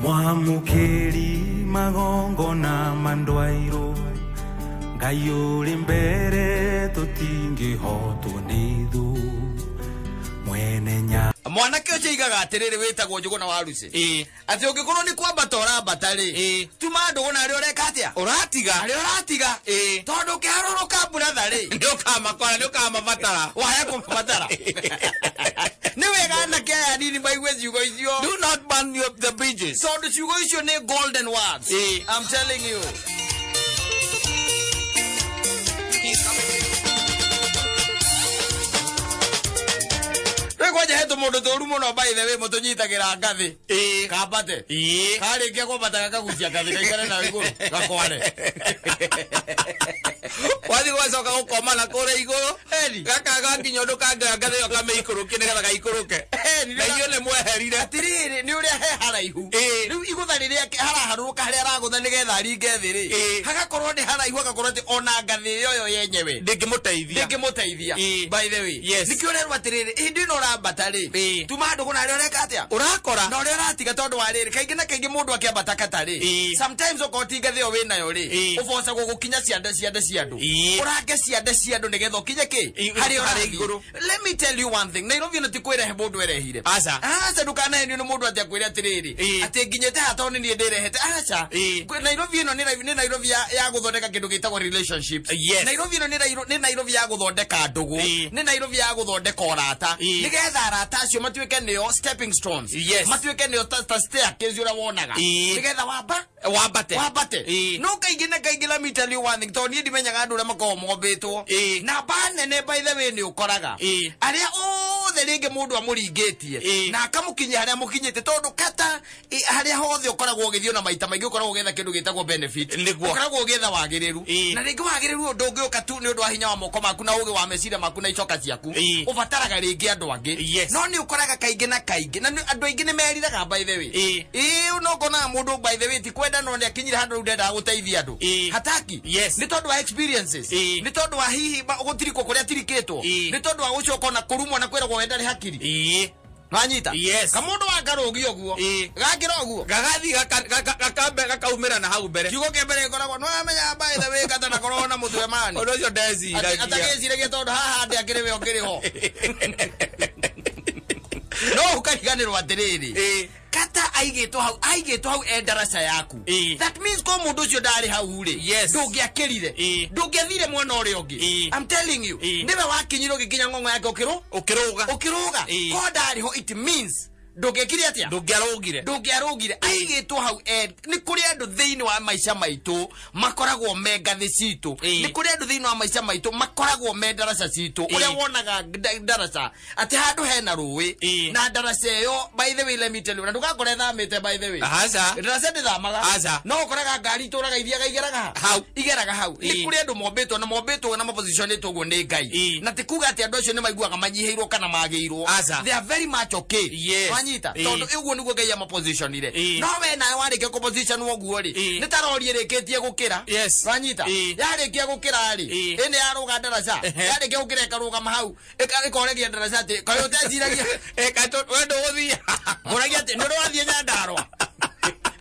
Mwamũkĩri magongona mandwairwo Ngai ũrĩ mbere tũtingĩhotwo nĩ thũ mwene nya Mwanake ũcio aigaga atĩrĩrĩ, wĩtagwo Njũgũna wa Lucy, atĩ ũngĩkorwo nĩ kwambata ũrambata rĩ, tuma ndũgũ na arĩa ũreka atĩa, Ũratiga. Arĩa ũratiga. Tondũ ũkĩharũrũka, brother rĩ, Nĩ ũkamakora, nĩ ũkamabatara. Waya kũmabatara. Nĩ wega anake aya anini maigue ciugo icio. Do not burn the bridges. Tondũ ciugo icio nĩ golden words. I'm telling you. Rĩu kwanja he tũmũndũ tũru mũno, by the way, mũtũnyitagĩra ngathĩ. Kambate. Karĩkia kwambata gakagucia ngathĩ gaikare nayo igũrũ gakware. Wathiĩ gwacoka gũkoma na kũrĩa igũrũ. Eni. Gaka gakinya ũndũ kangĩoya ngathĩ ĩyo kamĩikũrũkie nĩgetha gaikũrũke. Eni, na inyuĩ nĩ mweherire. Atĩrĩrĩ, nĩ ũrĩa he haraihu. Rĩu igũtha rĩrĩa haraharũrũka, harĩa aragũtha nĩgetha aringe thĩ rĩ, hagakorwo nĩ haraihu, agakorwo atĩ ona ngathĩ ĩyo yo yenyewe ndĩngĩmũteithia. Ndĩngĩmũteithia. By the way, nĩkĩo ũrerwo atĩrĩrĩ, hĩndĩ ĩno ũrambata rĩ, tuma ndũgũ na arĩa ũreka atĩa, ũrakora, na ũrĩa ũratiga, tondũ wa rĩrĩ, kaingĩ na kaingĩ mũndũ akĩambata kata rĩ, sometimes okorwo ti ngathĩ ĩyo wĩnayo rĩ, ũbocagwo gũkinya ciande ciande cia andũ. Ũrange ciande cia andũ nĩgetha ũkinye kĩ, harĩa harĩa ũrathiĩ. Igũrũ. Let me tell you one thing, Nairobi ĩno ti kwĩrehe mũndũ erehire. Aca. Aca, ndũkanahenio nĩ mũndũ atĩ akwĩre atĩrĩrĩ, atĩ nginyĩte haha tondũ nĩ niĩ ndĩrehete. Aca. Nairobi ĩno nĩ Nairobi ya gũthondeka kĩndũ gĩtagwo relationships. Nairobi ĩno nĩ Nairobi ya gũthondeka ndũgũ. Nĩ Nairobi ya gũthondeka ũrata, nĩgetha arata acio matuĩke nĩo stepping stones, matuĩke nĩo ta staircase ũrĩa wonaga, nĩgetha wamba wambate. Wambate. No kaingĩ na kaingĩ, let me tell you one thing, tondũ niĩ ndimenyaga andũ ũrĩa makoragwo mombĩtwo. Namba nene, by the way, nĩ ũkoraga arĩa othe rĩngĩ mũndũ amũringĩtie na akamũkinyia harĩa amũkinyĩte, tondũ kata harĩa hothe ũkoragwo ũgĩthiĩ, ona maita maingĩ ũkoragwo ũgĩetha kĩndũ gĩtagwo benefit. Ũkoragwo ũgĩetha wagĩrĩru. Na rĩngĩ wagĩrĩru ũyũ ndũngĩũka tu nĩ ũndũ wa hinya wa moko maku na ũgĩ wa meciria maku na icoka ciaku. Ũbataraga rĩngĩ andũ angĩ. No nĩ ũkoraga kaingĩ na kaingĩ na andũ aingĩ nĩ meriraga, by the way. Ĩĩ, no ũkonaga mũndũ, by the way, ti kwenda, no nĩ akinyire handũ rĩu ndendaga gũteithia andũ. Hataki. Nĩ tondũ wa experiences, nĩ tondũ wa hihi gũtirikwo kũrĩa atirikĩtwo, nĩ tondũ wa gũcoka ona kũrumwo na kwĩragwo we ndarĩ hakiri. Wanyita? Yes. Kamũndũ wakarũgi ũguo, gakĩra ũguo, gagathiĩ gakambe gakaumĩra na hau mbere. Kiugo kĩa mbere gĩkoragwo, no amenya, by the way, kata nakorwo na mũtwe mani. Ũndũ ũcio ndeciragia. Atagĩciragia tondũ haha ndĩ akĩrĩ we ũkĩrĩ ho, no ũkariganĩrwo atĩrĩrĩ, kata aigĩtwo hau, aigĩtwo hau e ndaraca yaku. That means ko mũndũ ũcio ndarĩ hau rĩ, ndũngĩakĩrire, ndũngĩathire mwena ũrĩa ũngĩ. I'm telling you. Nĩwe wakinyire, ũgĩkinya ng'ong'o yake, ũkĩrũ ũkĩrũga. Ũkĩrũga. Ko ndarĩ ho, it means ndũngĩekire atĩa? Ndũngĩarũgire. Ndũngĩarũgire. Aigĩtwo hau nĩ kũrĩ andũ thĩinĩ wa maica maitũ makoragwo me ngathĩ citũ. Nĩ kũrĩ andũ thĩinĩ wa maica maitũ makoragwo me ndaraca citũ. Ũrĩa wonaga ndaraca atĩ handũ hena rũĩ, na ndaraca ĩyo, by the way, let me tell you, na ndũgakore ĩthamĩte, by the way. Aca. Ndaraca ndĩthamaga. Aca. No ũkoraga ngari itũraga ithiaga igeraga ha? Hau. Igeraga hau. Nĩ kũrĩ andũ mombĩtwo na mombĩtwo na mapositionĩtwo ũguo nĩ Ngai. Na ti kuga atĩ andũ acio nĩ maiguaga manyihĩirwo kana magĩirwo. Aca. They are very much okay. Wanyita? Tondũ ũguo nĩguo Ngai amapositionire. No we nawe warĩkia kũposition ũguo rĩ, nĩ ta rori ĩrĩkĩtie gũkĩra. Wanyita? Yarĩkia gũkĩra rĩ, ĩnĩ yarũga ndaraca. Yarĩkia gũkĩra ĩkarũgama hau, ĩkoregia ndaraca atĩ kaĩ ũteciragia? We ndũgũthiĩ. Ngũragia atĩ nĩ ũrathiĩ Nyandarũa,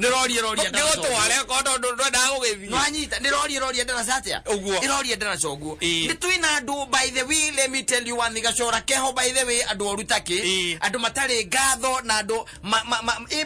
nĩ rori ĩroria ndaraca ũguo. Ngĩgũtware okorwo ndwendaga gũgĩthiĩ. Nwanyita? Nĩ rori ĩroria ndaraca atĩa? Ũguo. Ĩroria ndaraca ũguo. Nĩ twĩna andũ, by the way, let me tell you one thing, gacora keho, by the way, andũ oru takĩ, andũ matarĩ ngatho, na andũ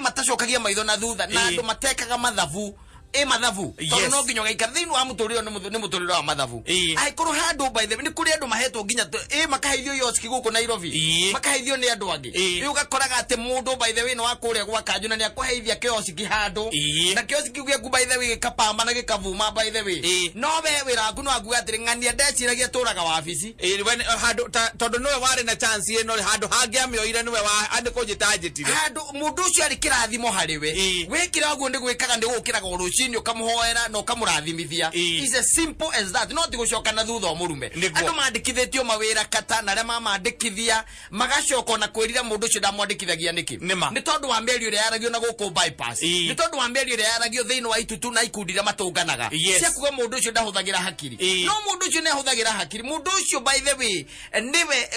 matacokagia maitho na thutha, na andũ matekaga mathabu, ĩ mathabu, tondũ no nginya ũgaikara thĩinĩ wa mũtũrĩre ũyũ, nĩ mũtũrĩre wa mathabu. Angĩkorwo handũ, by the way, nĩ kũrĩ andũ mahetwo nginya makaheithio ioski gũkũ Nairobi, makaheithio nĩ andũ angĩ. Rĩu ũgakoraga atĩ mũndũ, by the way, nĩ wa kũrĩa gwa kanjũ na nĩ akũheithia kioski handũ, na kioski kĩu gĩaku, by the way, gĩkapamba na gĩkavuma, by the way. No we wĩra waku no akuga atĩrĩ, ng'ania ndeciragia tũraga wabici. We handũ tondũ nĩwe warĩ na chance ĩno rĩ, handũ hangĩ amĩoire nĩwe wa andĩ kũnjĩta anjĩtire. Handũ mũndũ ũcio arĩ kĩrathimo harĩ we. Wĩkĩra ũguo nĩ gwĩkaga, nĩ gũkĩraga o rũcinĩ. Rũcinĩ ũkamũhoera na ũkamũrathimithia. It's as simple as that. No ti gũcoka na thutha ũmũrume. Andũ mandĩkithĩtio mawĩra kata na arĩa mamandĩkithia magacoka ona kwĩrira mũndũ ũcio ndamwandĩkithagia nĩkĩ. Nĩma. Nĩ tondũ wa mĩario ĩrĩa yaragio na gũkũ bypass. Nĩ tondũ wa mĩario ĩrĩa yaragio thĩinĩ wa itutu na ikundi iria matũnganaga. Cia kuga mũndũ ũcio ndahũthagĩra hakiri. No mũndũ ũcio nĩ ahũthagĩra hakiri. Mũndũ ũcio, by the way, nĩwe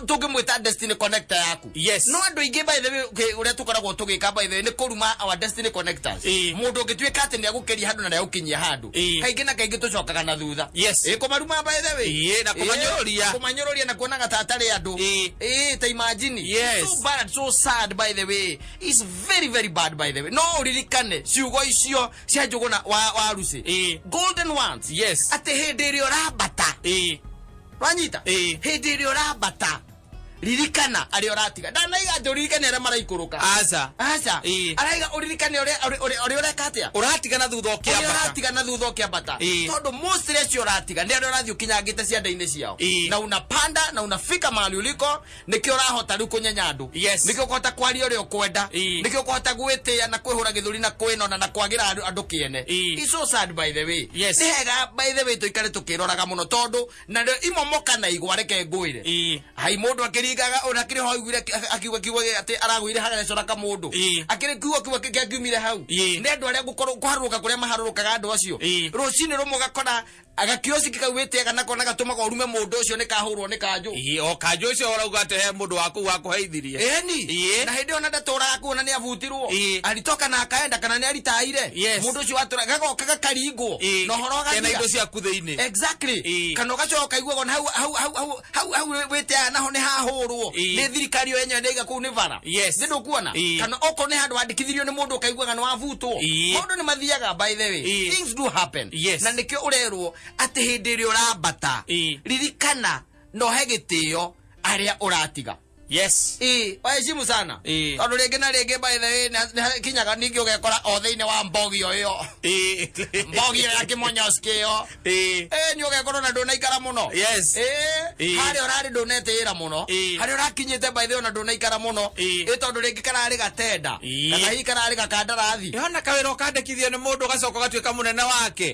tũngĩmwĩta destiny connector yaku. No andũ aingĩ, by the way, ũrĩa tũkoragwo tũgĩka, by the way, nĩ kũruma our destiny connectors. Mũndũ ũngĩtuĩka atĩ nĩ agũkĩria handũ na nĩ agũkinyia handũ, kaingĩ na kaingĩ tũcokaga na thutha. Kũmaruma, by the way. Na kũmanyũrũria. Kũmanyũrũria na kuonaga ta atarĩ andũ. Ta imagine. So bad, so sad, by the way. It's very, very bad, by the way. No ũririkane ciugo icio cia Njũgũna wa Rusi, golden ones, atĩ hĩndĩ ĩrĩa ũrambata, wanyita, hĩndĩ ĩrĩa ũrambata, ririkana arĩa ũratiga. Ndanaiga atĩ ũririkane arĩa maraikũrũka. Aca. Aca. Araiga ũririkane ũrĩa ũreka atĩa? Ũratiga na thutha ũrĩa ũkĩambata. Ũratiga na thutha ũkĩambata. Tondũ mostly acio ũratiga nĩ arĩa ũrathiĩ ũkinyangĩte cianda-inĩ ciao. Na unapanda na unafika mahali uliko, nĩkĩo ũrahota rĩu kũnyenya andũ. Nĩkĩo ũkũhota kwaria ũrĩa ũkwenda. Nĩkĩo ũkũhota gwĩtĩĩa na kwĩhũra gĩthũri na kwĩnona na kwagĩra andũ kĩene. It's so sad, by the way. Nĩ hega, by the way, tũikare tũkĩroraga mũno, tondũ narĩo imomoka na igwa, reke ngwĩre. Hai mũndũ akĩringaga ona akĩrĩ ho aiguire akiuga kiugo atĩ aragũire hagecora kamũndũ. Akĩrĩ kiugo kiugo kĩangiumire hau. Nĩ andũ arĩa gũkorwo kũharũrũka kũrĩa maharũrũkaga andũ acio. Rũcinĩ rũmwe ũgakora agakioski kau wĩtĩaga nako na gatũmaga ũrume mũndũ ũcio nĩ kahũrwo nĩ kanjũ. O kanjũ ũcio ũrauga atĩ he mũndũ wa kũu wakũheithirie. Ĩni. Na hĩndĩ ĩyo na ndatũraga kuo na nĩ abutirwo. Alitoka na akaenda kana nĩ aritaire. Mũndũ ũcio watũra gagoka gakaringwo na ũhoro Kena ũgathira. indo ciaku thĩinĩ. Exactly. Kana ũgacoka ũkaiguaga ona hau hau hau hau hau hau wĩtĩaga naho nĩ hahũrwo. Nĩ thirikari yo yenyewe nĩiga kũu nĩ bara. Nĩ ndũkuona? Kana okorwo nĩ handũ wandĩkithirio nĩ mũndũ, ũkaiguaga nĩ wabutwo. Maũndũ nĩ mathiaga, by the way. Things do happen. Na nĩkĩo ũrerwo atĩ hĩndĩ ĩrĩa ũrambata, ririkana na ũhe gĩtĩo arĩa ũratiga. Waheshimu sana. Tondũ rĩngĩ na rĩngĩ, by the way, nĩ kinyaga ningĩ ũgekora o thĩinĩ wa mbogio ĩyo, mbogio ya kĩmonyoski ĩyo. Nĩ ũgekorwo na ndũnaikara mũno. Harĩa ũrarĩ ndũnetĩĩra mũno. Harĩa ũrakinyĩte, by the way, ona ndũnaikara mũno. Tondũ rĩngĩ kararĩ gatenda kana hihi kararĩ gakandarathi. Ona kawĩra ũkandĩkithio nĩ mũndũ, ũgacoka ũgatuĩka mũnene wake.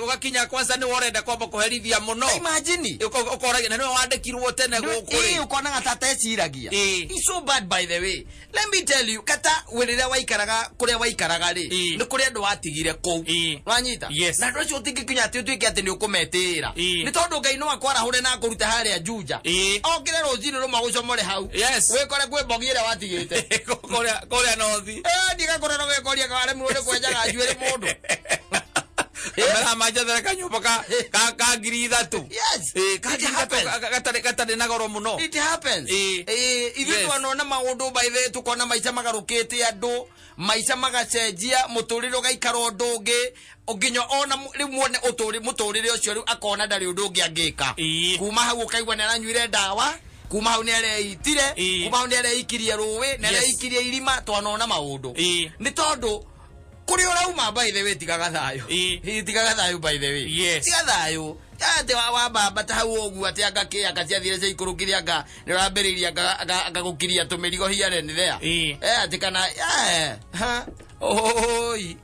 Ũgakinya kwanza nĩ ũrenda kwamba kũherithia mũno. Imagine. Ũkoragia na nĩwe wandĩkirwo tene gũkũ rĩ. Ũkonaga ta ateciragia. Ĩĩ. It's so bad, by the way. Let me tell you, kata rĩrĩa waikaraga kũrĩa waikaraga rĩ, nĩ kũrĩ andũ watigire kũu. Wanyita? Yes. Na andũ acio ũtingĩkinya atĩ ũtuĩke atĩ nĩ ũkũmetĩĩra. Nĩ tondũ Ngai no akwarahũre na akũrute harĩa Juja, okĩre rũcinĩ rũmwe gũcomore hau. Wĩkore kwĩ mbogi ĩrĩa watigĩte. Kũrĩa nothi. Ndigakũra no gekoria karemirwo nĩ kwenjaga njuĩrĩ mũndũ. Mera manjethere kanyũmba ka 3,000. Ka It 3,000 happens. gatarĩ na goro mũno. It happens. Ithuĩ twanona maũndũ, by the way, tukona maica magarũkĩte, andũ maica magacenjia, mũtũrĩre ũgaikara ũndũ ũngĩ, nginya ona rĩu muone mũtũrĩre ũcio rĩu akona ndarĩ ũndũ ũngĩ angĩka. Kuma hau ũkaigua nĩ aranyuire ndawa, kuma hau nĩ areitire, kuma hau nĩ areikirie rũĩ, nĩ areikirie irima. Twanona maũndũ. Nĩ tondũ kũrĩa ũrauma, by the way, tigaga thayũ. Tigaga thayũ, by the way. Tiga thayũ atĩ wambamba hau ũguo atĩ anga kĩ anga ciathire ciaikũrũkire, anga nĩ ũrambĩrĩirie anga gũkiria tũmĩrigo here and there. Atĩ kana ha oi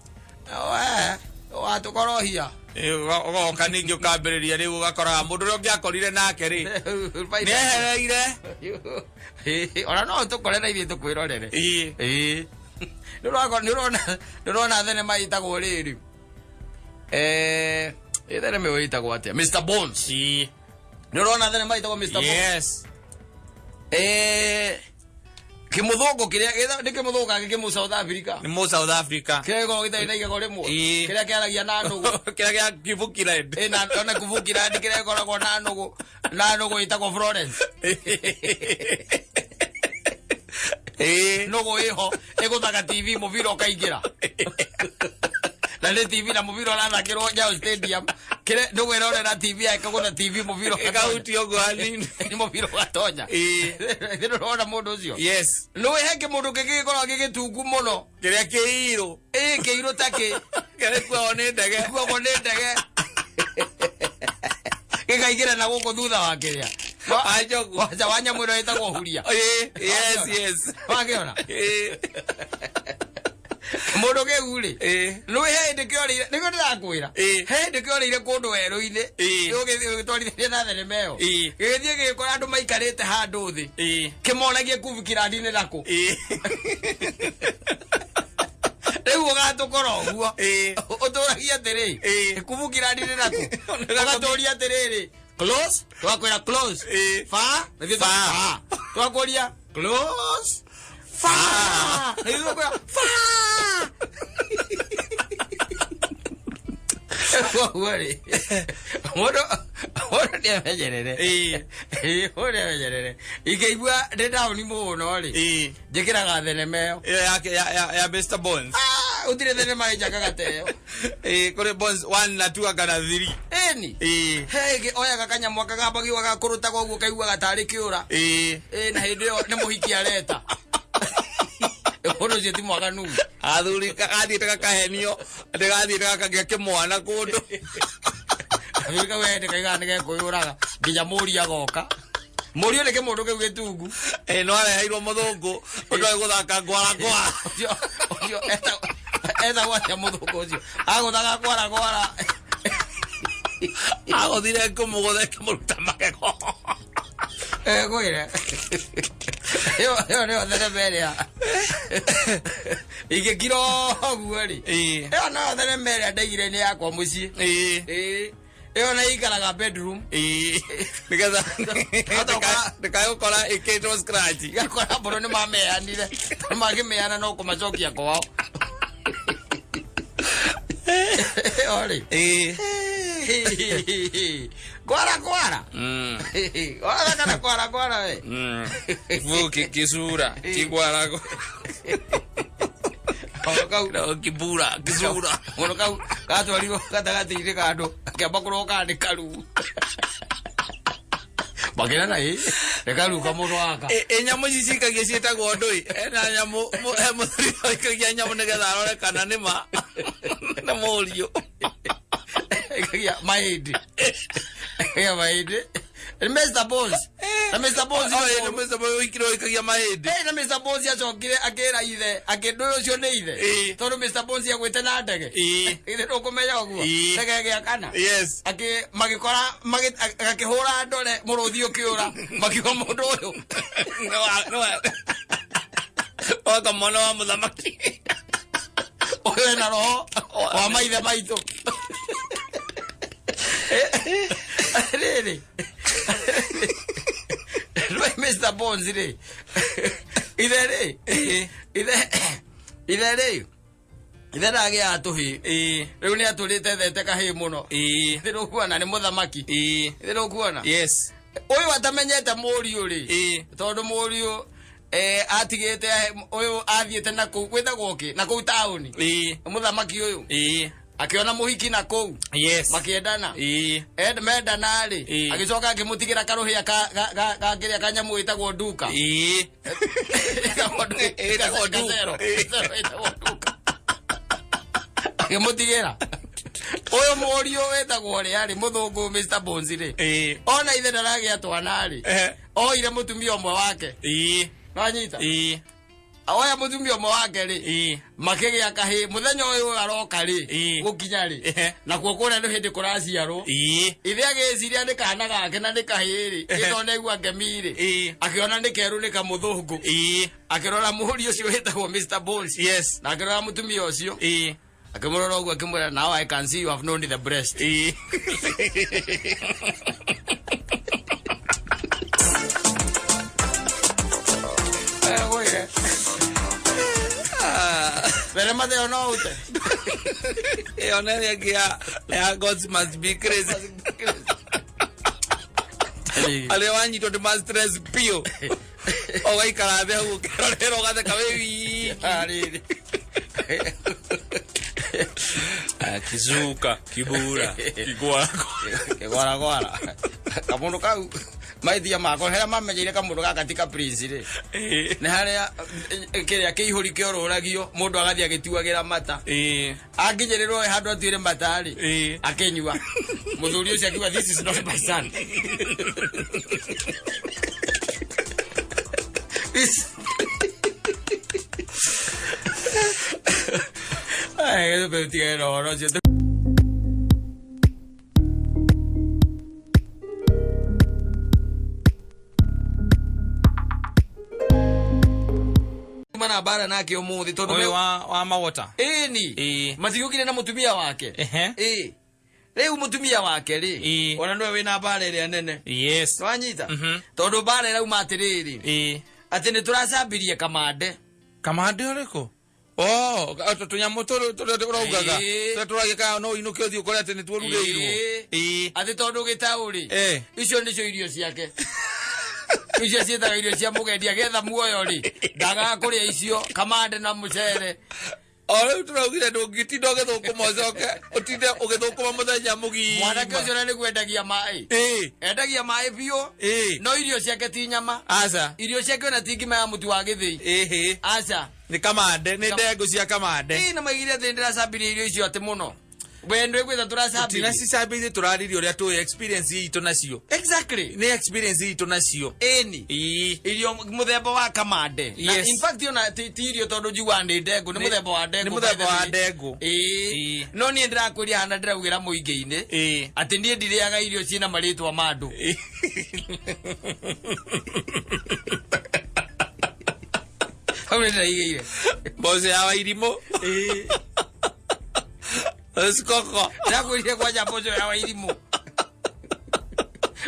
we watũkorohia. Ũgoka ningĩ ũkambĩrĩria rĩu ũgakoraga mũndũ ũrĩa ũngĩakorire nake rĩ nĩ ehereire. Ona no tũkore na ithuĩ tũkwĩrorere. Nĩ ũrona thenema ĩtagwo rĩrĩ, ĩ thenema ĩyo ĩtagwo atĩa? Mr Bones. Nĩ ũrona thenema ĩtagwo Mr Bones? Yes. Kĩmũthũngũ kĩrĩa nĩ kĩmũthũngũ kangĩ kĩmũ South Africa. Nĩ mũ South Africa. Kĩrĩa gĩkoragwo gĩtarĩ na igego rĩmwe. Kĩrĩa kĩaragia na nũgũ. Kĩrĩa gĩa Kibukiland. Na ona Kuvukiland, kĩrĩa gĩkoragwo na nũgũ ĩtagwo Florence. Nũgũ ĩho ĩgũthaga TV mũbira ũkaingĩra, na nĩ TV na mũbira ũrathakĩrwo Nyayo Stadium. Kĩrĩa nũgũ ĩrorera TV ĩkagũtha TV mũbira ũgatonya. Ĩkahutia ũguo hanini. Nĩ mũbira ũgatonya. Nĩ ũrona mũndũ ũcio? Yes. Nĩ he kĩmũndũ kĩngĩ gĩkoragwo gĩgĩtungu mũno. Kĩrĩa kĩirũ. Kĩirũ ta kĩ. Kĩrĩa kuagwo nĩ ndege. Kuagwo nĩ ndege gĩkaingĩra na gũkũ thutha wa kĩrĩa Wa njogu. Wacha wa nyamũ ĩno ĩtagwo huria. Yes. Wakĩona? Mũndũ kĩu rĩ Ĩĩ. nĩ he hĩndĩ kĩorĩire nĩguo ndĩrakwĩra. Ĩĩ. He hĩndĩ kĩorĩire kũndũ werũ-inĩ. Ĩĩ. Ũgĩtwarithĩria na thenema ĩyo. Ĩĩ. Gĩgĩthiĩ gĩgĩkora andũ maikarĩte handũ thĩ. Ĩĩ. Kĩmonagie kubu kĩrandi-inĩ nakũ. Ĩĩ. Rĩu ũgatũkora ũguo. Ĩĩ. Ũtũragia atĩrĩ. Ĩĩ. Kubu kĩrandi-inĩ nakũ. Ũgatũria atĩrĩrĩ. Close. Twakwĩra close. Ĩĩ. Far. Far. Twakũria close. Far. Na ithuĩ twakwĩra far. Koguo rĩ, mũndũ mũndũ nĩemenyerere. Ĩĩ. Ĩĩ, mũndũ nĩemenyerere. Ingĩigua ndĩ down mũno rĩ, Ĩĩ. njĩkĩraga thenema ĩyo. Ĩyo yake ya Mr. Bones. Ah, gũtirĩ thenema ĩnjakaga ta ĩyo. Ĩĩ, kũrĩ Bones 1 na 2 kana 3. Ĩni. Ĩĩ. He ĩngĩ oyaga kanyamũ akagambagio gagakũrũtaga ũguo kaiguaga tarĩ kĩũra. Ĩĩ. Ĩĩ, na hĩndĩ ĩyo nĩ mũhiki areta. Mũndũ ũcio ti mwaganu. Athuri gathiĩte gakahenio atĩ gathiĩte gakagĩa kĩmwana kũndũ. Athuri kau hĩndĩ kaigaga nĩ gekwĩyũraga nginya mũriũ agoka. Mũriũ nĩ kĩmũndũ kĩu gĩtungu. Ĩĩ, no areheirwo mũthũngũ ũndũ agĩ gũthaka ngwara ngwara. Ũcio ũcio etagwo atĩa mũthũngũ ũcio? Agũthaga kwara kwara. Agũthire kũmũgũtha ĩkĩmũruta magego. Ngwĩre. Ĩyo ĩyo nĩyo thenema ĩrĩa ingĩkira ũguo rĩ. Ĩĩ. Ĩyo noyo thenema ĩrĩa ndaigire nĩ yakwa mũciĩ. Ĩĩ. Ĩĩ. Ĩyo na ĩikaraga bedroom. Ĩĩ. Nĩgetha ndĩkae gũkora ĩkĩtwo scratch. Igakora mbũrũ nĩ mameanire. Tondũ mangĩmeana no kũmacokia kwao. Ĩyo rĩ. Ĩĩ. Kwara kwara. Mm. Kwara kana kwara kwara we. Mm. Vuki kisura kigwara Kaũndũ kau no kibura kisura. Mũndũ kau gatwarirwo gatagatĩ-inĩ ka andũ akĩamba kũrwo kana nĩ karu. Makĩrana ĩ nĩ karu kamũndũ gaka. Ĩ nyamũ ici cikagia ciĩtagwo ndũi. Ena nyamũ he mũthuri ũikagia nyamũ nĩgetha arore kana nĩ ma nĩ mũriũ. Ikagia mahĩndĩ. Ikagia mahĩndĩ. Nĩ Mr. Bones. Na Mr. Bones Oh, ĩ, nĩ Mr. Bones ũikire ũikagia mahĩndĩ. Ĩ, na Mr. Bones acokire akĩra ithe akĩndũ ũcio nĩ ithe. Ĩ. Tondũ Mr. Bones agwĩte na ndege. Ĩ. Ithe ndũkũmenya ũguo. Ĩ. Ndege ĩgĩakana. Yes. Akĩ magĩkora agakĩhũra ndore mũrũthi ũkĩũra makiuga mũndũ ũyũ. Waka mwana wa mũthamaki. Ũyũ ena roho wa maithe maitũ. Rĩrĩ. Rĩu Mr. Bones rĩ. Ithe rĩ. Ithe ithe rĩ. Ithe ndagĩaga tũhĩĩ. Ĩĩ. Rĩu nĩ atũrĩte ethete kahĩĩ mũno. Ĩĩ. Ithe ndũkuona nĩ mũthamaki. Ĩĩ. Ithe ndũkuona. Yes. Ũyũ atamenyete mũriũ rĩ. Ĩĩ. Tondũ mũriũ atigĩte ũyũ athiĩte na kũu gwĩtagwo kĩ na kũu taũni. Ĩĩ. Mũthamaki ũyũ. Ĩĩ. Akĩona mũhiki na kũu. Yes. Makĩendana. Ĩĩ. Mendana rĩ. Ĩĩ. Agĩcoka akĩmũtigĩra karũhĩa ka ga ga ga kĩrĩa kanyamũ ĩtagwo nduka. Ĩĩ. Ĩtagwo nduka. Ĩtagwo nduka. Gacero. Ĩĩ. Gacero ĩtagwo nduka. Akĩmũtigĩra. Ũyũ mũriũ wĩtagwo ũrĩa rĩ mũthũngũ Mr. Bones rĩ. Ĩĩ. Ona ithe ndaragĩa twana rĩ. Ehe. Oire mũtumia ũmwe wake. Ĩĩ. Nĩwanyita? Ĩĩ. Oya mũtumia ũmwe wake rĩ. Ĩĩ. Makĩgĩa kahĩĩ mũthenya ũyũ aroka rĩ. Ĩĩ. Gũkinya rĩ. Ehe. Nakuo kũrĩa nĩ hĩndĩ kũraciarwo. Ĩĩ. Ithe agĩciria nĩ kana gake na nĩ kahĩĩ rĩ. Ehe. Ĩtondũ nĩaigua ngemi rĩ. Ĩĩ. Akĩona nĩ kerũ nĩ kamũthũngũ. Ĩĩ. Akĩrora mũhũri ũcio wĩtagwo Mr. Bones. Yes. Na akĩrora mũtumia ũcio. Ĩĩ. Akĩmũrora ũguo akĩmwĩra now I can see you have known the breast. Ĩĩ. Ngwĩre. Thenema ĩyo no ũte. Ĩyo nĩ ĩrĩa ĩngĩ ya Gods must be crazy. Arĩa wanyitwo nĩ ma stress biũ. Ũgaikara thĩ hau ũkĩrorera ũgatheka wĩ wiki. Rĩrĩ. Kizuka, kibura, kigwara. Kĩgwara gwara. Kamũndũ kau maithia makwa harĩa mamenyeire kamũndũ gaka ti ka prince rĩ. Ĩĩ. Nĩ harĩa kĩrĩa kĩihũri kĩorũragio mũndũ agathiĩ agĩtuagĩra mata. Ĩĩ. Akinyĩrĩrwo handũ atuĩre mata rĩ. Ĩĩ. Akĩnyua. Mũthuri ũcio akiuga this is not my son. This Gĩtũtige na ũhoro ũcio. Mana bara nake ũmũthĩ tondũ Ũyũ wa mawota. Ĩni. Matigũkire na mũtumia wake. Ĩ. Rĩu mũtumia wake rĩ, ona nĩwe wĩna mbara ĩrĩa nene. Yes. Nĩwanyita? Tondũ mbara ĩrauma atĩrĩrĩ, atĩ nĩ tũracambirie kamande. Kamande ũrĩkũ? Oh, tũnyamũ tũrũ tũrĩa ũraugaga. Tũrĩa tũragĩkaga no ũinũke ũthiĩ ũkore atĩ nĩtuo rugĩirwo. Atĩ tondũ gĩtaũ rĩ, icio nĩcio irio ciake. Icio ciĩtagwo irio cia mũgendi agetha muoyo rĩ, ndagaga kũrĩa icio kamande na mũcere. O rĩu tũraugire ndũngĩtinda ũgĩthũkũma ũcoke ũtinde ũgĩthũkũma mũthenya mũgima. Mwanake ũcio na nĩguo endagia maĩ. Endagia maĩ biũ. No irio ciake ti nyama. Aca. Irio ciake ona ti ngima ya mũtu wa gĩthĩi. Aca. Nĩ kamande, nĩ ndengũ cia kamande. Ĩ, na maigire atĩ ndĩracambirie irio icio atĩ mũno. We ndwĩkwĩta tũracambirie. Tinacicambĩirie, tũraririe ũrĩa tũĩ experience itũ nacio. Exactly. Nĩ experience itũ nacio. Ĩni. Irio mũthemba wa kamande. Na in fact ona ti irio tondũ njiguaga nĩ ndengũ, nĩ mũthemba wa ndengũ. Nĩ mũthemba wa by the way. ndengũ. No niĩ ndĩrakwĩria hana ndĩraugĩra mũingĩ-inĩ atĩ niĩ ndirĩaga irio ciĩna marĩtwa ma andũ. Hau nĩ ndĩraigĩire. Mboco ya Wairimũ. Sikoko. Ndĩrakwĩrire kwanja mboco ya Wairimũ.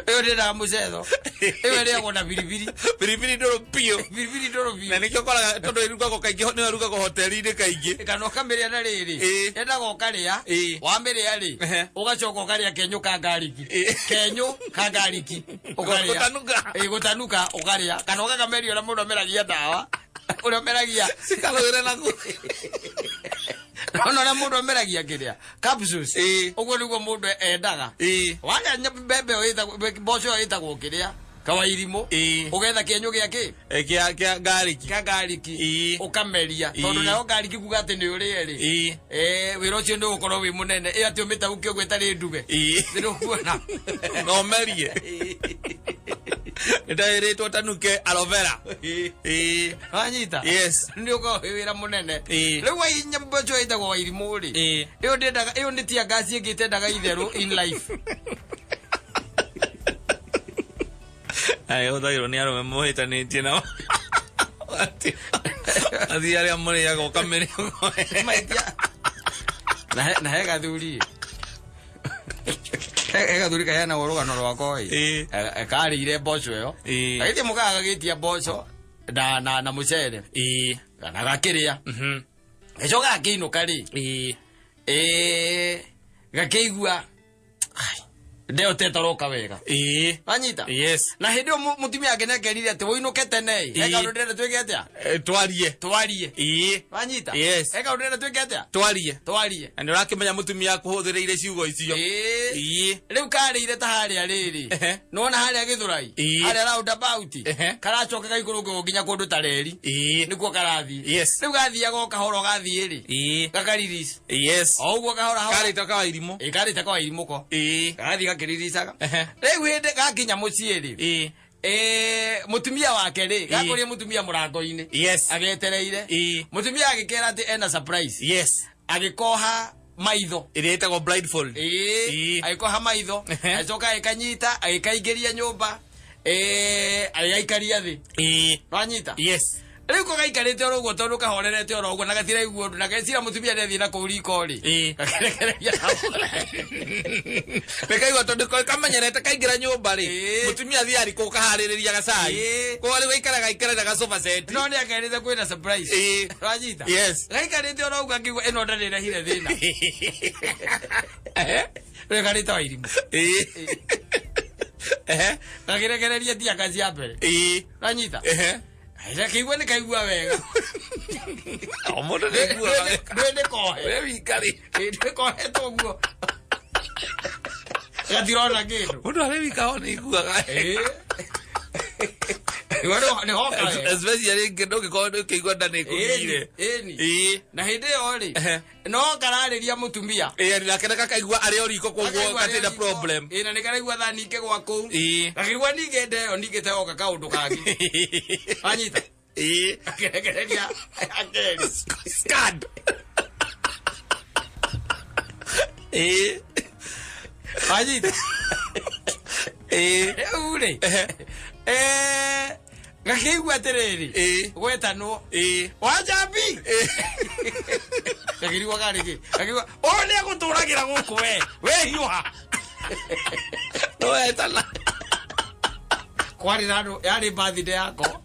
Ĩyo ndĩendaga mũcetho. Ĩyo ĩrĩagwo na biribiri. Biribiri ndũrũ biũ. Biribiri ndũrũ biũ. Na nĩkĩo ũkoraga tondũ ĩrugagwo kaingĩ, nĩyo ĩrugagwo hoteli-inĩ kaingĩ. Kana ũkamĩrĩa na rĩrĩ. Yendaga ũkarĩa. Wamĩrĩa rĩ, ũgacoka ũkarĩa kenyũ ka ngariki. Kenyũ ka ngariki. Ũkarĩa. Gũtanuka. Gũtanuka ũkarĩa. Kana ũgakameria ũrĩa mũndũ ameragia ndawa. Ũrĩa ameragia. Cikarũĩre na kũ. Ona ũrĩa mũndũ ameragia kĩrĩa. Capsules. Ũguo nĩguo mũndũ endaga. Warĩa mbembe ĩyo ĩtagwo, mboco ĩyo ĩtagwo kĩrĩa. Kawairimũ. Ũgetha kĩenyũ gĩa kĩ? Kĩa ngariki. Kĩa ngariki. Ũkameria. Tondũ nayo ngariki kuga atĩ nĩ ũrĩe rĩ. Wĩra ũcio nĩ ũgũkorwo wĩ mũnene. Ĩ atĩ ũmĩtaũke ũguo ĩtarĩ nduge. Nĩ ũkuona. Na ũmerie. Nĩndahĩrĩtwo tanuke aloe vera. Wanyita? Yes. Nĩ ũkoragwo wĩ wĩra mũnene. Rĩu mboco ĩtagwo Wairimũ rĩ. Ĩyo ndĩendaga, ĩyo nĩ tear gas ĩngĩ ĩtendaga itherũ in life. Aya, ĩhũthagĩrwo nĩ arũme mũhĩtanĩtie nao. Athiĩ arĩa mũrĩaga ũkamĩrĩa. Maitia. Na he gathuri. He gathuri kaheanagwo rũgano rwakwa ĩ. Karĩire mboco ĩyo. Gagĩthiĩ mũkaga gagĩtia mboco na mũcere. Na gakĩrĩa. Gĩcoka gakĩinũka rĩ. Gakĩigua ndeo tetoroka wega. Wanyita? Yes. Na hĩndĩ ĩyo mũtumia wake nĩakerire atĩ ũinũke tene ĩ. He kaũndũ ndĩrenda twĩke atĩa? Twarie. Twarie. Wanyita? Yes. He kaũndũ ndĩrenda twĩke atĩa? Twarie. Twarie. Na nĩ ũrakĩmenya mũtumia akũhũthĩrĩire ciugo icio. Rĩu karĩire ta harĩa rĩrĩ. Nĩwona harĩa Gĩthũrai? Harĩa roundabout. Karacoka gaikũrũka nginya kũndũ ta reri. Nĩkuo karathiĩ. Yes. Rĩu gathiaga o kahora ũgathiĩ rĩ. Gakaririca. Yes. O ũguo kahora hora. Karĩte Kawairimũ. Ĩ, karĩte Kawairimũ ko. Garathiĩ gakĩriricaga. Rĩu hĩndĩ gakinya mũciĩ rĩ. Mũtumia wake rĩ, gakũria mũtumia mũrango-inĩ. Yes. Agetereire. Mũtumia agĩkera atĩ ena surprise. Yes. Agĩkoha maitho. Ĩrĩa ĩtagwo blindfold. Agĩkoha maitho. Agĩcoka agĩkanyita, agĩkaingĩria nyũmba. Agĩgaikaria thĩ. Wanyita? Yes. Rĩu ko gaikarĩte oro ũguo tondũ kahorerete oro ũguo na gatiraigua ũndũ na gecira mũtumia nĩathiĩ na kũu riko rĩ. Gakĩrekereria Nĩkaigua tondũ kamenyerete kaingĩra nyũmba rĩ. Mũtumia athiĩ riko ũkaharĩrĩria gacai. Koguo rĩu gaikara gaikara na gacoba set. No nĩakerĩte kwĩna surprise. Wanyita? Yes. Gaikarĩte oro ũguo akiuga ĩno ndarĩrehire thĩna. Rĩu karĩte Wairimũ. Gakĩrekereria tiaka cia mbere. Wanyita? Gakĩigua nĩ kaigua wega. O mũndũ nĩ aiguaga wega. Ndũĩ nĩ kohe. We wika rĩ. Ndũĩ kohetwo ũguo. Gatirona kĩndũ. Mũndũ arĩ wika o nĩ aiguaga. Nĩ hoka wega. Especially ndũngĩkorwo ndũkĩigua nda nĩ ĩkũgire. Ĩni. Na hĩndĩ ĩyo rĩ, no kararĩria mũtumia. Nake nĩgakaigua arĩ o riko koguo Gakaigua arĩ o gatirĩ na riko. problem. Na nĩkaraigua thaa ningĩ gwa kũu. Gakĩigua ningĩ nda ĩyo ningĩ ta yoka kaũndũ kangĩ. Wanyita? Akĩrekereria akeri. Scad. Ĩĩ. Wanyita? Ĩĩ. Rĩu rĩ, Ehe. gakĩigua atĩrĩrĩ, Ĩĩ. gwetanwo Ĩĩ. Wanjambi, gakĩrigwo karĩ kĩ, gakĩigua ũyũ nĩ egũtũragĩra gũkũ, we hiũha. Nĩwetana. Kwarĩ na andũ, yarĩ birthday yakwa,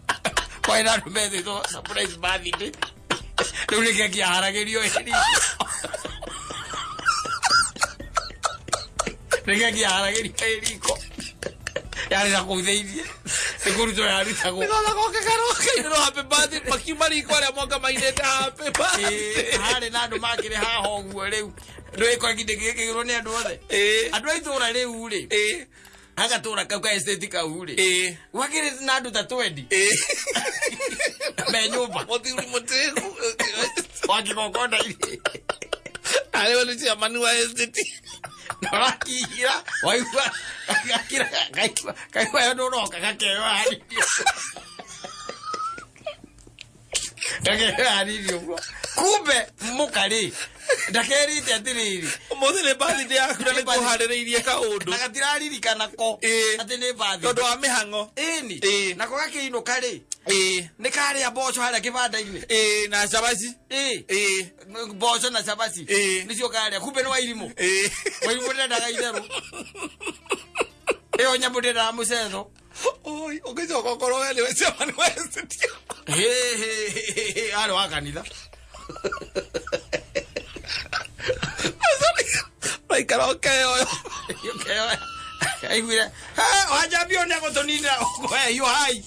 kwarĩ na andũ methĩtwo surprise birthday, rĩu nĩ keki yaharagĩrio ĩri, nĩ keki yaharagĩrio ĩriko, yarĩ na kũu thĩiniĩ, nĩ kũrutwo yarutagwo. Nĩgetha goke karoke happy birthday, makiuma riko arĩa moka mainĩte happy birthday. Harĩ na andũ makĩrĩ haha ũguo, rĩu ndũĩkora kĩndĩ gĩkĩgĩrwo nĩ andũ othe. Ĩĩ. Andũ a itũra rĩu rĩ, Ĩĩ. agatũra kau ka estate kau rĩ, Ĩĩ. gwakĩrĩ na andũ ta 20 Ĩĩ. me nyũmba. Mũthuri mũtĩku. Wa kĩgongona-inĩ. Arĩwe nĩ chairman wa estate. Na ũrakihira waigua gakira, kaigua kaigua yo ndũroka, gakeoa hanini, gakeoa hanini ũguo, kumbe mũkarĩ ndakerĩte atĩrĩrĩ, Ũmũthĩ nĩ birthday yaku na nĩkũharĩrĩirie kaũndũ. Na gatiraririkana ko Ĩĩ. atĩ nĩ birthday. Tondũ wa mĩhang'o. Ĩni. Ĩĩ. Nako gakĩinũka rĩ, Ĩĩ. nĩ karĩa mboco harĩa kĩbanda-inĩ. Ĩĩ, na cabaci. Ĩĩ. Ĩĩ. Mboco na cabaci. Ĩĩ. Nĩcio karĩa, kumbe nĩ wairimũ. Ĩĩ. Wairimũ ndendaga itherũ, ĩyo nyamũ ndendaga mũcetho. Oi, ũgĩcoka ũkorwo we nĩwe chairman wa estate. Hĩ, arĩ wa kanitha. Waikara ũkeyoyo. Ũkeyoya. Aiguire wanjambio nĩ agũtũninĩra hiũ hai,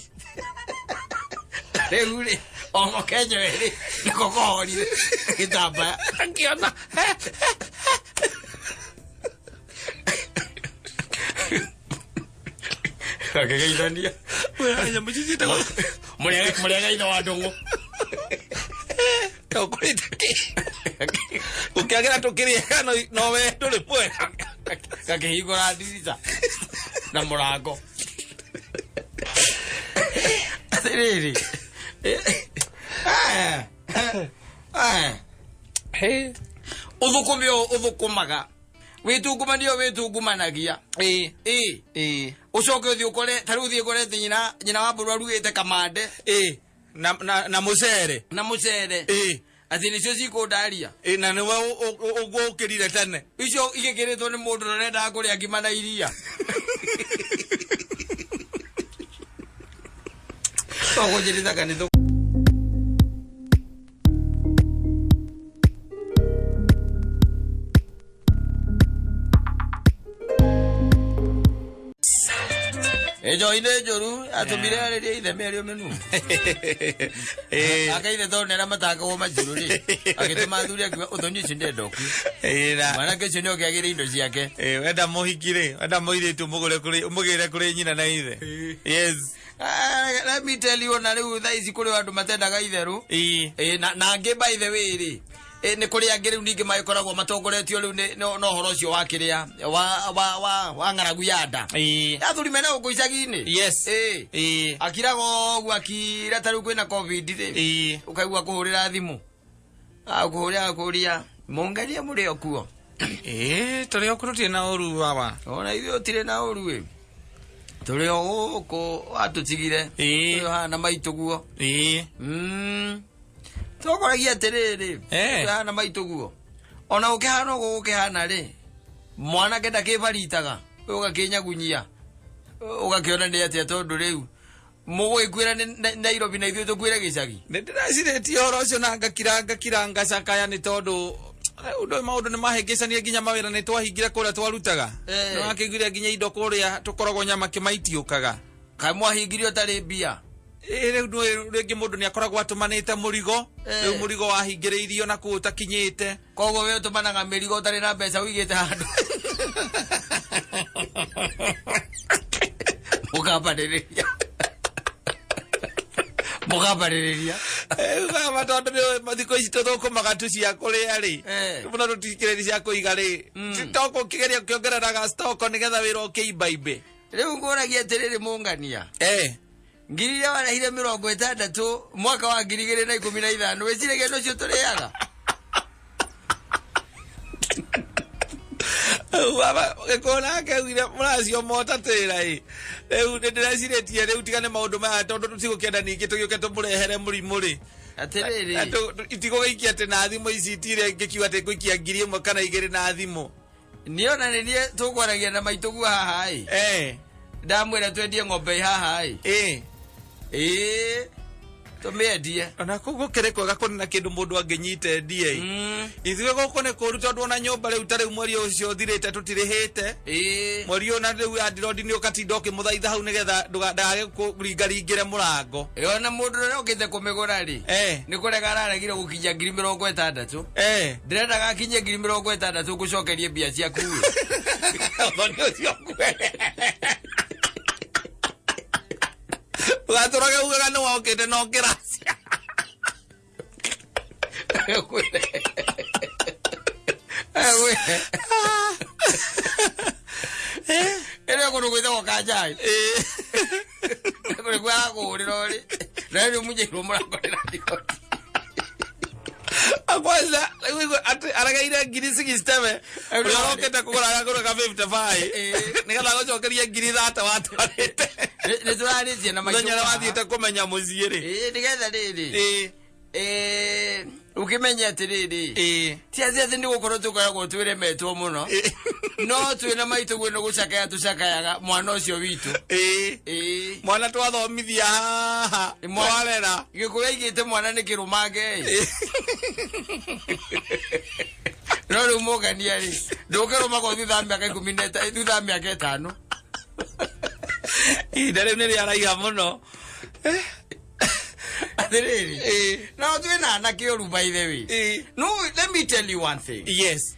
rĩu rĩ ogo kenyewe rĩ nĩko kohorire gĩtambaya. Akĩona. Gakĩgeithania. Nyamũ ici ciĩtagwo Mũrĩaga ithe wa ndũng'ũ. Ũkũrĩte kĩ? Gũkĩagĩra tũkĩrĩega no we ndũrĩ mwega. Gakĩhingũra ndirica na mũrango atĩrĩrĩ, ũthũkũme ũyũ ũthũkũmaga, wĩtungumania ũyũ wĩtungumanagia. Ĩĩ. Ĩ. Ĩĩ. Ũcoke ũthiĩ ũkore ta rĩu ũthiĩ ũkore atĩ nyina wa mbũrũ arugĩte kamande. Ĩĩ. Na mũcere. Na mũcere. Ĩĩ. Atĩ nĩcio cikũndaria. Ĩĩ, na nĩwe ũguo ũkĩrire tene. Icio igĩkĩrĩtwo nĩ mũndũ na ũrendaga kũrĩa ngima na iria. Tũkũnjĩrĩta kanitha. Njohi nĩ njũru, atũmire arĩrie ithe mĩario mĩnunu. Ĩĩ. Ake ithe tondũ nĩarĩa matakagwo majuru rĩ, agĩtũma athuri akiuga ũthoni ũcio ndenda ũkue. Ĩĩ, na Mwanake ũcio nĩ oke agĩre indo ciake. Ĩĩ, wenda mũhiki rĩ, wenda mũirĩtu mũgũre kũrĩ, ũmũgĩre kũrĩ nyina na ithe. Yes. Ah, let me tell you, ona rĩu thaa ici kũrĩ andũ matendaga itherũ. Ĩĩ. Ĩĩ, na angĩ by the way rĩ, nĩ kũrĩ angĩ rĩu ningĩ magĩkoragwo matongoretio rĩu na ũhoro ũcio wa kĩrĩa wa ng'aragu ya nda. Ĩĩ. Athuri mena gũkũ icagi-inĩ. Yes. Ĩĩ. Ĩĩ. Akiraga ũguo, akira ta rĩu kwĩna COVID rĩ, Ĩĩ. ũkaigua kũhũrĩra thimũ, akũhũrĩra akũria, mũngaria mũrĩ o kuo? Ĩĩ, tũrĩ o tũtirĩ na ũru baba. Ona ithuĩ ũtirĩ na ũru ĩ, tũrĩ o gũkũ watũtigire. Ĩĩ. Tũrĩ o haha na maitũ guo. Ĩĩ. Tũkoragia atĩrĩrĩ, tũrĩ na maitũ guo, ona gũkĩhana ũguo gũkĩhana rĩ, mwanake ndakĩbaritaga, ũgakĩnyagunyia ũgakĩona nĩ atĩa, tondũ rĩu mũgũgĩkuĩra nĩ Nairobi na ithuĩ tũkuĩre gĩcagi. Nĩ ndĩrecirĩtie ũhoro ũcio na ngakira ngakira ngacakaya, nĩ tondũ ũndũ maũndũ nĩ mahĩngĩcanie, nginya mawĩra nĩ twahingire kũrĩa twarutaga. Nĩ wakĩiguire nginya indo kũrĩa tũkoragwo nyama kĩmaitiũkaga. Kaĩ mwahingire ũtarĩ mbia? Ĩ, rĩu nĩ rĩngĩ mũndũ nĩ akoragwo atũmanĩte mũrigo. Rĩu mũrigo wahingĩrĩirio na kũu ũtakinyĩte. Koguo we ũtũmanaga mĩrigo ũtarĩ na mbeca ũigĩte handũ, mũkambanĩrĩria mũkambanĩrĩria. Baba, tondũ nĩ thikũ ici tũthũkũmaga tu cia kũrĩa rĩ, mũno tũtikĩrĩ cia kũiga rĩ, to kũkĩgeria kĩongereraga stock nĩgetha wĩra ũkĩimbaimbe. Rĩu ngũragia atĩrĩrĩ, mũngania, ngiri iria warehire 60 mwaka wa 2015, wĩciragia nocio tũrĩaga? Baba gĩkũyũ nake augire mũracio motatĩra ĩ rĩu nĩ ndĩrecirĩtie rĩu tiga nĩ maũndũ maya tondũ tũtigũkĩenda ningĩ tũgĩũke tũmũrehere mũrimũ rĩ. Atĩrĩrĩ. Itigũgĩikia atĩ na thimũ ici itire ngĩkiuga atĩ ngũikia 1000 kana 2 na thimũ. Niĩ ona nĩ niĩ tũkwaragia na maitũguo haha ĩ. Ndamwĩra twendie ng'ombe ĩ haha ĩ. Ĩĩ tũmĩendie. Ona kũu gũkĩrĩ kwega kũrĩ na kĩndũ mũndũ angĩnyita endie ĩ. Ithuĩ gũkũ nĩ kũru tondũ ona nyũmba rĩu ta rĩu mweri ũcio ũthirĩte tũtirĩhĩte. Mweri ũyũ na rĩu andirondi nĩ ũkatinda ũkĩmũthaitha hau nĩgetha ndagage kũringaringĩre mũrango. Ĩ, ona mũndũ ũrĩa ũkĩte kũmĩgũra rĩ, nĩ kũrega araregire gũkinyia 60,000. Ndĩrendaga akinyie 60,000 ngũcokerie mbia ciaku ĩ. Ũthoni ũcio ngwere. Ũgatũrage ugaga nĩ wokĩte na ũkĩracia. Ĩrĩa kũndũ gwĩtagwo Kanjai. Kũrĩ kwa kũhũrĩra ũrĩ. Na rĩu mũnjeirwo mũrango nĩ randikoti. Kwanza rĩu igua atĩ aregeire 67,000 ũrĩa ũrokĩte kũgũra agagũra ka 55 nĩgetha agũcokerie 30,000 watwarĩte. Nĩ tũrarĩtie na maitũ. Mũthenya ũrĩa wathiĩte kũmenya mũciĩ rĩ. Nĩgetha rĩrĩ. Ũkĩmenye atĩrĩrĩ. Ti atĩ atĩ nĩ gũkorwo tũkoragwo twĩremetwo mũno. No twĩna maitũ guo nĩ gũcakaya tũcakayaga mwana ũcio witũ. Mwana twathomithia haha, twarera. Gĩkũyũ aigĩte mwana nĩ kĩrũmange ĩ. No rĩu mũngania rĩ, ndũkĩrũmagwo thutha wa mĩaka ikũmi na thutha wa mĩaka ĩtano. Ihinda rĩu nĩ rĩaraiha mũno. Atĩrĩrĩ, no twĩna anake ũru by the way. No, let me tell you one thing. Yes.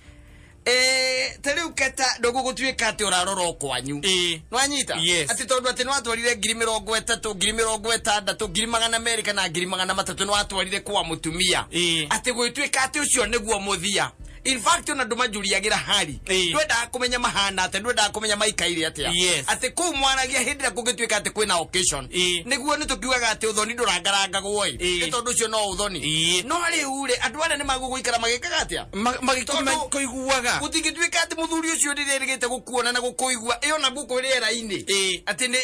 Ta rĩu keta ndũgũgũtuĩka atĩ ũrarora o kwanyu. Nĩwanyita? Yes. Atĩ tondũ atĩ nĩwatwarire 30,000, 60,000, 200,000 kana 300,000 nĩwatwarire kwa mũtumia. Atĩ gwĩtuĩka atĩ ũcio nĩguo mũthia. In fact, ona ndũmanjũriagĩra hari. Ndwendaga kũmenya mahana atĩa, ndwendaga kũmenya maikaire atĩa. Yes. Atĩ kũu mwaragia hĩndĩ ĩrĩa kũngĩtuĩka atĩ kwĩna occasion. Nĩguo nĩ tũkiugaga atĩ ũthoni ndũrangarangagwo ĩ. Nĩ tondũ ũcio no ũthoni. No rĩu rĩ, andũ arĩa nĩ magũgũikara magĩkaga atĩa? Tondũ Kũiguaga. Gũtingĩtuĩka atĩ mũthuri ũcio rĩrĩa erĩgĩte gũkuona na gũkũigua, ĩ ona gũkũ rĩera-inĩ. Atĩ nĩ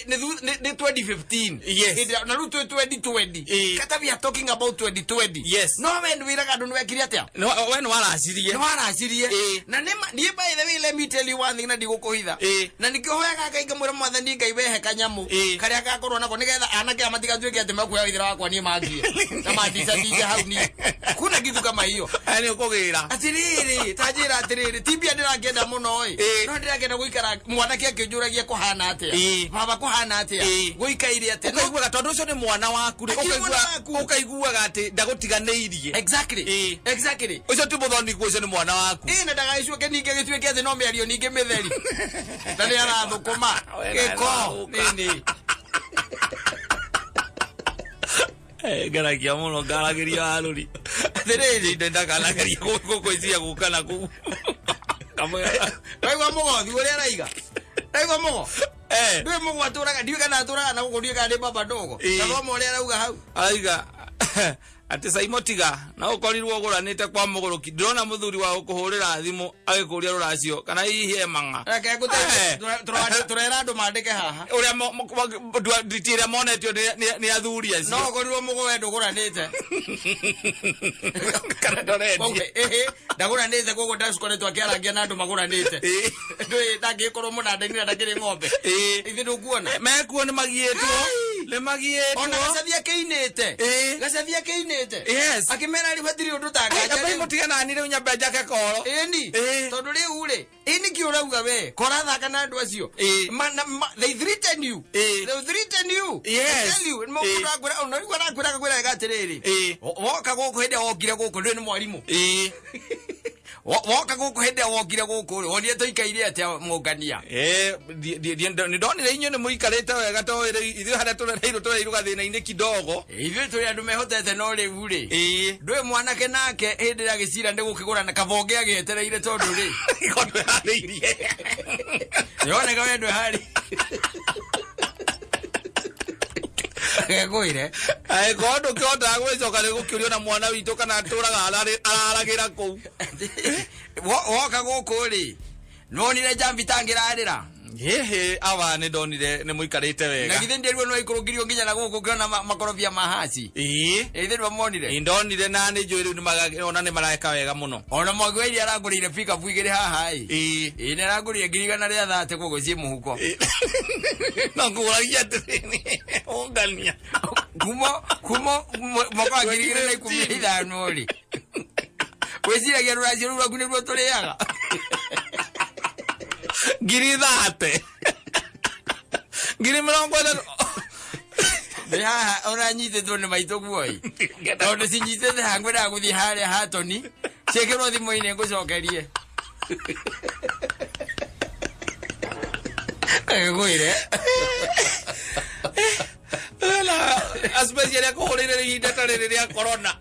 2015. Yes. Hĩndĩ ĩrĩa, na rĩu twĩ 2020. Kata we are talking about 2020. Yes. No we nĩwĩraga andũ nĩwekire atĩa? No, we nĩwaracirie. Nĩwaracirie. Na nĩ ma-, niĩ by the way, let me tell you one thing na ndigũkũhitha. Na nĩkĩo hoyaga Ngai ngamwĩra Mwathani Ngai wehe kanyamũ karĩa gakorwo nako nĩgetha anake aya matigatuĩke atĩ mekuoya wĩthĩra wakwa niĩ mangie. Na mandicandice hau niĩ. Kuna kitu kama hiyo. Aya nĩ ũkũgĩra. Atĩrĩrĩ, ta njĩra atĩrĩrĩ, ti mbia ndĩrakĩenda mũno ĩ. No ndĩrakĩenda gũikara mwanake akĩnjũragia kũhana atĩa. Baba kũhana atĩa. Gũikaire atĩa. Ũkaiguaga tondũ ũcio nĩ mwana waku rĩ, Akĩrĩ mwana waku. ũkaiguaga atĩ ndagũtiganĩirie. Exactly. Exactly. Ũcio ti mũthoni kuo, ũcio nĩ mwana waku. Na ndagagĩcoke ningĩ gĩtuĩke atĩ no mĩario ningĩ mĩtheri. Na nĩ arathũkũma. We Gĩko. narathũka. Nini. Ngeragia mũno ngaragĩria arũri. Atĩrĩrĩ. Ndĩ ndakanageria gũkũicia gũka na kũu. Kamwĩra. Waigua mũgothi ũrĩa araiga? Waigua mũgo? Ndũĩ mũgo atũraga, ndiũĩ kana atũraga na gũkũ, ndiũĩ kana nĩ baba ndogo. Na thoma ũrĩa arauga hau. Araiga atĩ Saimo tiga na ũkorirwo ũgũranĩte kwa mũgũrũki. Ndĩrona mũthuri wa gũkũhũrĩra thimũ agĩkũria rũracio kana hihi he mang'a. Reke ngũteithie. Tũrera andũ mandĩke haha. Ũrĩa nditi ĩrĩa monetio nĩ athuri acio. No ũkorirwo mũgo we ndũgũranĩte. Kana ndorendia. Koguo, ndagũranĩte, koguo ndakoretwo akĩarangia na andũ magũranĩte. Ndũĩ ndangĩkorwo mũnanda-inĩ na ndakĩrĩ ng'ombe. Ithuĩ ndũkuona. Mekuo nĩ magiĩtwo. Nĩ magiĩtwo. Ona gacathi akĩinĩte. Gacathi akĩinĩte. Yes. Akĩmera rĩu hatirĩ ũndũ ta Ai, nganja ambai rĩu. mũtige nani rĩu nyambe njake koro. Ĩni. Tondũ rĩu rĩ, ĩ nĩkĩ ũrauga we? Korathaka na andũ acio. Ma, na, ma, they threaten you. They threaten you. Yes. They tell you. Mũndũ akwĩra, ona rĩu arakwĩra akakwĩra wega atĩrĩrĩ. Woka gũkũ hĩndĩ ĩrĩa wokire gũkũ, ndũĩ nĩ mwarimũ. Woka gũkũ hĩndĩ ĩrĩa wokire gũkũ rĩ, wonire tũikaire atĩa mũngania? Nĩ ndonire inyuĩ nĩ mũikarĩte wega tondũ rĩu ithuĩ harĩa tũrereirwo tũrereirwo gathĩna-inĩ kidogo. Ithuĩ tũrĩ andũ mehotete no rĩu rĩ. Ndũĩ mwanake nake hĩndĩ ĩrĩa agĩcira nĩ gũkĩgũra na kabonge agĩetereire tondũ rĩ. Tondũ eharĩirie. Nĩwoneka we ndwĩharĩirie. Ngwĩre. Angĩkorwo ndũkĩhotaga gwĩcoka nĩ gũkĩũrio na mwana witũ kana atũraga araragĩra kũu. Woka gũkũ rĩ, Nonire Njambi tangĩrarĩra. Hihi awa nĩ ndonire nĩ mũikarĩte Na wega. githĩ ndĩruo no ikũrũkirio nginya na gũkũ ngĩona makorobia ma haci. Ĩĩ. Ĩ, githĩ ndwamonire? Ĩ, ndonire na nĩ njũĩ rĩu ona nĩ mareka wega mũno. Ona Mwangi wa Iria arangũrĩire pickup igĩrĩ haha ĩ. Ĩĩ. Ĩ, nĩ arangũrĩire 130,000 koguo ciĩ mũhuko. Ĩ. No ngũragia atĩrĩrĩ, ũngania. Kuma mwaka wa 2015 rĩ. Wĩciragia rũracio rũu rwaku nĩruo tũrĩaga. 30,000. 30,000. Nĩ haha ũranyitĩtwo nĩ maitũ guoi. Tondũ cinyitĩte haha ngwendaga gũthiĩ harĩa Hatoni. Ciĩkĩrwo thimũ-inĩ ngũcokerie. Ngwĩre. Wena especially akũhũrĩire ihinda ta rĩrĩ rĩa corona.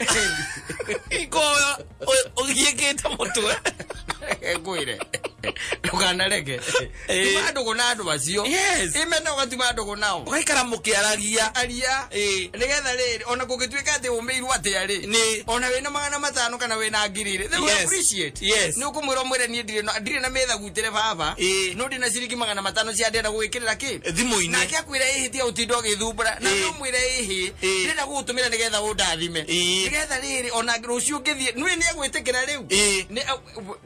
Iko ũgiĩkĩte mũtwe. Ngwĩre. Ndũkanareke. Ĩ. Tuma ndũgũ na andũ acio. Yes. Imena ũgatuma ndũgũ nao. Ũgaikara mũkĩaragia. Aria. Ĩ. Nĩgetha rĩrĩ ona kũngĩtuĩka atĩ ũmĩirwo atĩa rĩ. Nĩ. Ona wĩna 500 kana wĩna 1,000 rĩ. They will Yes. appreciate. Yes. Nĩ ũkũmwĩra ũmwĩre niĩ ndirĩ na mĩthagutĩre baba. Ĩ. No ndĩ na ciringi 500 cia ndĩrenda gũgĩkĩrĩra kĩ. Thimũ-inĩ. Nake akwĩra ĩhĩ tiga gũtinda ũgĩthumbũra. Na Ĩ. no ũmwĩre ĩhĩ. Ĩ. Ndĩrenda gũgũtũmĩra nĩgetha ũndathime. Ĩ. Nĩgetha rĩrĩ ona rũciũ ngĩthiĩ nĩũĩ nĩegwĩtĩkĩra rĩu. Ĩ.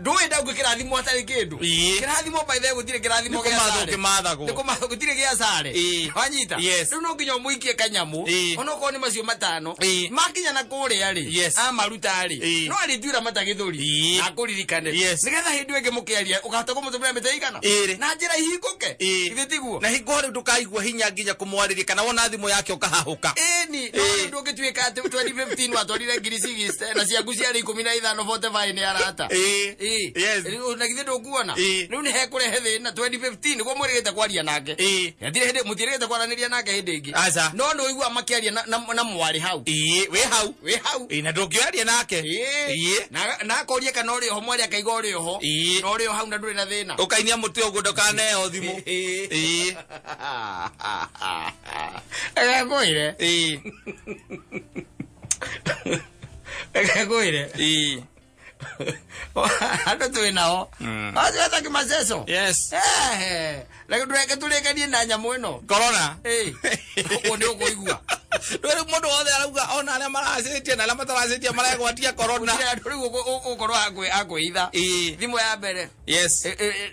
Ndũĩ ndaugua kĩrathimo hatarĩ kĩndũ. Ĩ. Kĩrathimo by the way gũtirĩ kĩrathimo Nĩ gĩa kũmathwo sare. kĩmathagwo. Nĩ kũmathwo gũtirĩ gĩa sare. Ĩ. Wanyita? Yes. Rĩu no nginya ũmũikie kanyamũ. Ĩ. Onokorwo nĩ macio 5. Ĩ. Makinya na kũrĩa rĩ. Yes. Amaruta rĩ. Ĩ. No arĩtuĩra mata gĩthũri. Ĩ. Na akũririkane. Yes. Nĩgetha hĩndĩ ĩyo ĩngĩ mũkĩaria ũkahota kũmũtũmĩra mĩtĩ igana. Ĩrĩ. Na njĩra ihingũke. Ĩ. Githĩ tiguo? Na hingo rĩu ndũkaigua hinya nginya kũmwarĩria kana wona thimũ yake ũkahahũka. Ĩni, no rĩu ndũngĩtuĩka atĩ 2015 watwarire 60,000 na ciaku ciarĩ 15 45 nĩ arata. Ĩ. Ĩ. Yes. Rĩu na githĩ ndũkuona? Ĩ. Rĩu nĩ hekũrehe thĩna 2015 nĩguo mwĩrĩgĩte kwaria nake. Ĩ. Hatirĩ hĩndĩ mũtiĩrĩgĩte kwaranĩria nake hĩndĩ ĩngĩ. Aca. No nĩ ũiguaga makĩaria na mwarĩ hau. Ĩ, wĩ hau. Wĩ hau. Ĩ, na ndũngĩaria nake. Ĩ. Ĩ. Na akoria kana ũrĩ oho mwarĩ akaiga ũrĩ oho. Ĩ. Na ũrĩ o hau na ndũrĩ na thĩna. Ũkainia mũtĩ ũguo ndũkaneo thimũ. Ĩ. Ĩ. Reke ngwĩre. Ĩ. Reke ngwĩre. Ĩ. Andũ twĩ nao. Acio etagĩ maceco. Yes. Ehe. Reke ndũreke tũrĩkanie na nyamũ ĩno. Corona. Ĩ. Ũguo nĩ ũkũigua. Rĩu mũndũ wothe arauga ona arĩa maracenjia na arĩa mataracenjia maregwatia corona. Gũtirĩ andũ rĩu ũgũkorwo akwĩitha. Ĩ. Thimũ ya mbere. Yes.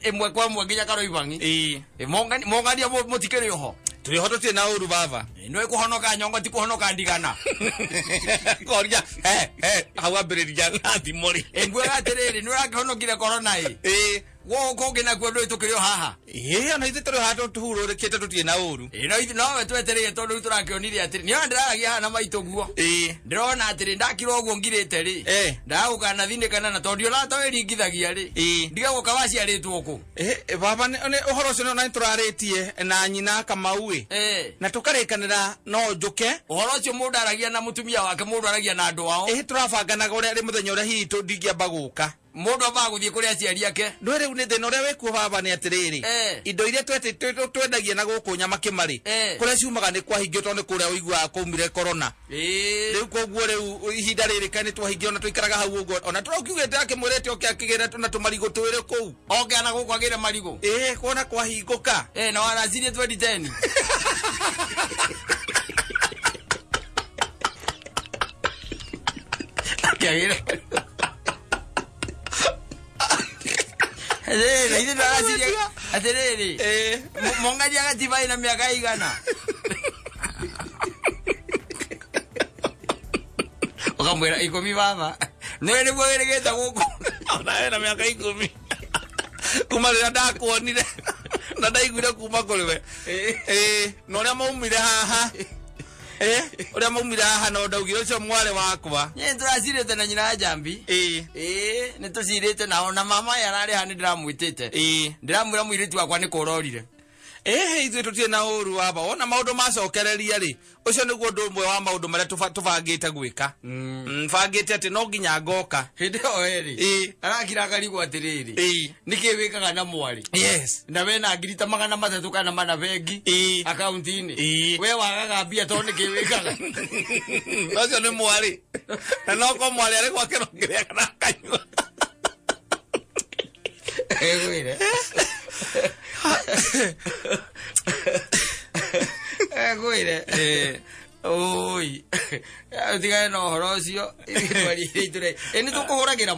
Ĩmwe kwa ĩmwe nginya Karoibangi. Ĩ. Mongania mũtikĩrĩ oho. Tũrĩ ho tũtirĩ na ũru baba. Nĩ kũhonoka nyongo ti kũhonoka ndigana. Koria he hau ambĩrĩria na thimũ rĩ. Nguaga atĩrĩrĩ nĩ ũrakĩhonokire corona ĩ. Ĩ. Gũkũ kũngĩ nakuo ndũĩ tũkĩrĩ o haha. Ĩ, ona ithuĩ tũrĩ haha tũhurũrĩkĩte tũtirĩ na ũru. Ĩ, no ithuĩ nowe twetereire tondũ rĩu tũrakĩonire atĩrĩ nĩona ndĩraragia haha na maitũ guo. Ĩ. Ndĩrona atĩrĩ ndakira ũguo ngirĩte rĩ. Ĩ. Ndagũka thinĩkana na tondũ ndionaga ta wĩringithagia rĩ. Ĩ. Ndiga gũka waciarĩtwo kũ. Ĩ, baba nĩ ũhoro ũcio nĩ tũrarĩtie na nyina Kamau ĩ. Ĩ. Na tũkarĩkanĩra no njũke. Ũhoro ũcio mũndũ aragia na mũtumia wake mũndũ aragia na andũ ao. Ĩ, tũrabanganaga ũrĩa rĩ mũthenya ũrĩa hihi ndingĩamba gũka. Mũndũ ambaga gũthiĩ kũrĩ aciari ake. Ndũĩ rĩu nĩ thĩna ũrĩa wĩkuo baba nĩ atĩrĩrĩ. Eh. Indo iria twendagia na gũkũ Nyamakĩma rĩ. Eh. Kũrĩa ciumaga nĩ kwahingio tondũ nĩ kũrĩa ũiguaga kwaumire corona. Ĩ. Rĩu koguo rĩu ihinda rĩrĩ kaĩ nĩ twahingio ona tũikaraga hau ũguo. Ona tũrakiugĩte akĩmwĩrĩte oke akĩgĩre na tũmarigũ twĩrĩ kũu. Oke ana gũkũ agĩre marigũ. Ĩ, kuona kwahingũka. Ĩ, na waracirie 2010. Akĩagĩre. Atĩrĩrĩ, ithuĩ tũracirie atĩrĩrĩ. Ĩ. Mongania gatiba ĩna mĩaka igana. Ũkamwĩra 10 baba. Nĩwe nĩguo wĩrĩgĩte gũkũ. Ona wĩna mĩaka 10. Kuma rĩrĩa ndakuonire na ndaiguire kuma kũrĩ we. Ĩ, na ũrĩa maumire haha. Ĩ, ũrĩa maumire haha no ndaugire ũcio mwarĩ wakwa. Nyĩ tũracirĩte na nyina Njambi. Ĩ. Ĩ, nĩ tũcirĩte nao na mama aya ararĩ haha nĩ ndĩramwĩtĩte. Ĩ. Ndĩramwĩra mũirĩtu wakwa nĩ kũrorire. Ĩhĩ, ithuĩ tũtirĩ na ũru waba. Wona maũndũ macokereria rĩ, ũcio nĩguo ũndũ ũmwe wa maũndũ marĩa tũbangĩte gwĩka. Bangĩte atĩ no nginya ngoka. Hĩndĩ ĩyo rĩ, Ĩ. arakira akarigwo atĩrĩrĩ. Ĩ. Nĩkĩ wĩkaga na mwarĩ? Yes. Na wena ngiri ta 300 kana 400 bengi. Ĩ. Akaunti-inĩ. Ĩ. We wagaga mbia tondũ nĩkĩ wĩkaga? Ũcio nĩ mwarĩ. Na no ko mwarĩ arĩ gwake no kĩrĩa kana akanyua. Ngwĩre. Ngwĩre. Oi. Tigane na ũhoro ũcio. Ithuĩ twarĩire itũra. Ĩ nĩ tũkũhũragĩra.